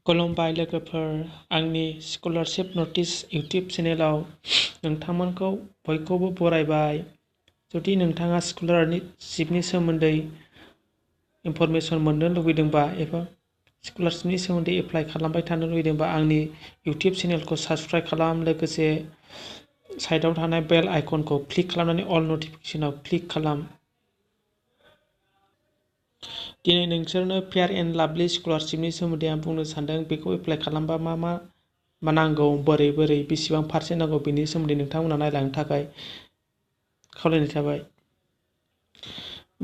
खुलुमबाय लोगोफोर, आंनि स्कलारशिप नटिस इउटिउब चेनेलाव नोंथांमोनखौ बयखौबो बरायबाय। जुदि नोंथाङा स्कलारशिपनि सोमोन्दै इनफरमेसन मोननो लुबैदोंबा एबा स्कलारशिपनि सोमोन्दै एप्लाइ खालामबाय थानो लुबैदोंबा आंनि इउटिउब चेनेलखौ साबस्क्राइब खालाम। लोगोसे साइडआव थानाय बेल आइकनखौ क्लिक खालामनानै अल नटिफिकेसनाव क्लिक खालाम। दिनै नोंसोरनो फेयार एन्ड लाभलि स्कलारशिपनि सोमोन्दै आं बुंनो सानदों। बेखौ एप्लाइ खालामबा मा नांगौ, बोरै बेसेबां पार्सेन्ट नांगौ, बेनि सोमोन्दै नोंथांमोना नायलांनो थाखाय खावलायनाय थाबाय।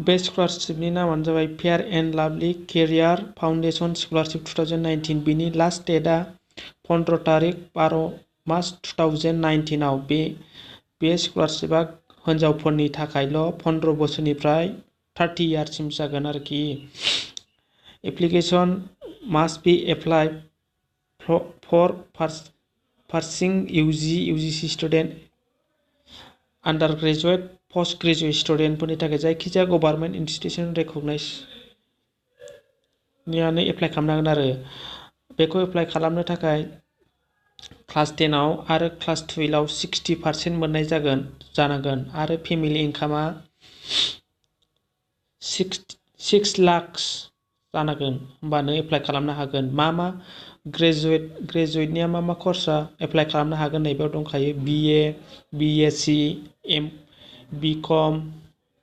बे स्कलारशिपनि नामानो जाबाय fair and lovely career foundation scholarship 2019। बिनि लास्ट डेटआ 15 तारिख 12 मार्च 2019 आव। बे स्कलारशिपआ हिनजावफोरनि थाखायल' 15 बोसोरनिफ्राय 30 इयार्ससिम जागोन आरोखि। Application must be apply for pursuing UGC student, under graduate, post graduate स्टुडेन्टफोरनि थाखाय जायखिजाया गभार्नमेन्ट इनस्टिटिउसन रेकगनाइजनियानो एप्लाइ खालामनो हागोन आरो। बेखौ एप्लाइ खालामनो थाखाय क्लास 10 आव आरो क्लास 12 आव 60% मोननाय जानांगोन आरो फेमिलि इनकामआ 6 लाख्स जानांगोन, होमबानो एप्लाइ खालामनो हागोन। मा ग्रेजुएटनिया मा कर्सआ एप्लाइ खालामनो हागोन नैबेयाव दंखायो। BA, BSc, BCom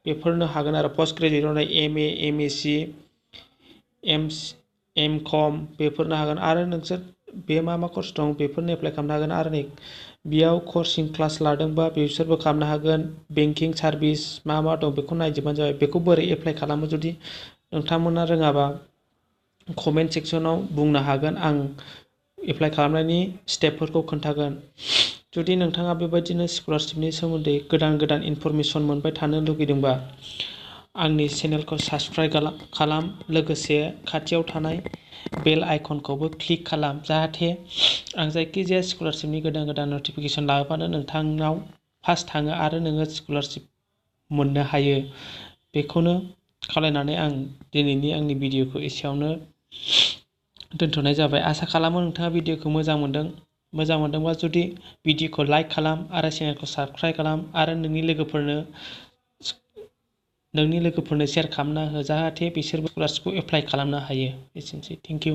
बेफोरनो हागोन आरो पोस्ट ग्रेजुएटआव MA, MSc, MCom बेफोरनो हागोन आरो नोंसोर बे मा कर्स दं बेफोरनो एप्लाइ खालामनो हागोन आरो नै बेयाव कचिं क्लास लादोंबा बिसोरबो खालामनो हागोन। बेंकिं सार्भिस मा दं बेखौ नायजोबबानो जाबाय। बेखौ बोरै एप्लाइ खालामो जुदि नोंथांमोना रोङाबा कमेन्ट सेक्सनाव बुंनो हागोन, आं एप्लाइ खालामनायनि स्टेपफोरखौ खोन्थागोन। जुदि नोंथाङा बेबायदिनो स्कलारशिपनि सोमोन्दै गोदान इनफरमेसन मोनबाय थानो लुगैदोंबा आंनि चेनेलखौ साबस्क्राइब खालाम। लोगोसे खाथियाव थानाय बेल आइकनखौबो क्लिक खालाम, जाहाथे आं जायखिजाया स्कलारशिपनि गोदान नटिफिकेसन लाबोबानो नोंथांनाव फार्स्ट थाङो आरो नोङो स्कलारशिप मोननो हायो। बेखौनो खावलायनानै आं दिनैनि आंनि भिडिअखौ एसेयावनो दोनथ'नाय जाबाय। आसा खालामो नोंथाङा भिडिअखौ मोजां मोनदोंबा जुदि भिडिअखौ लाइक खालाम आरो चेनेलखौ साबस्क्राइब खालाम आरो नोंनि लोगोफोरनो शेयार खालामना हो, जाहाथे बिसोरबो स्कलारशिपखौ एप्लाइ खालामनो हायो। एसेनोसै, थेंक इउ।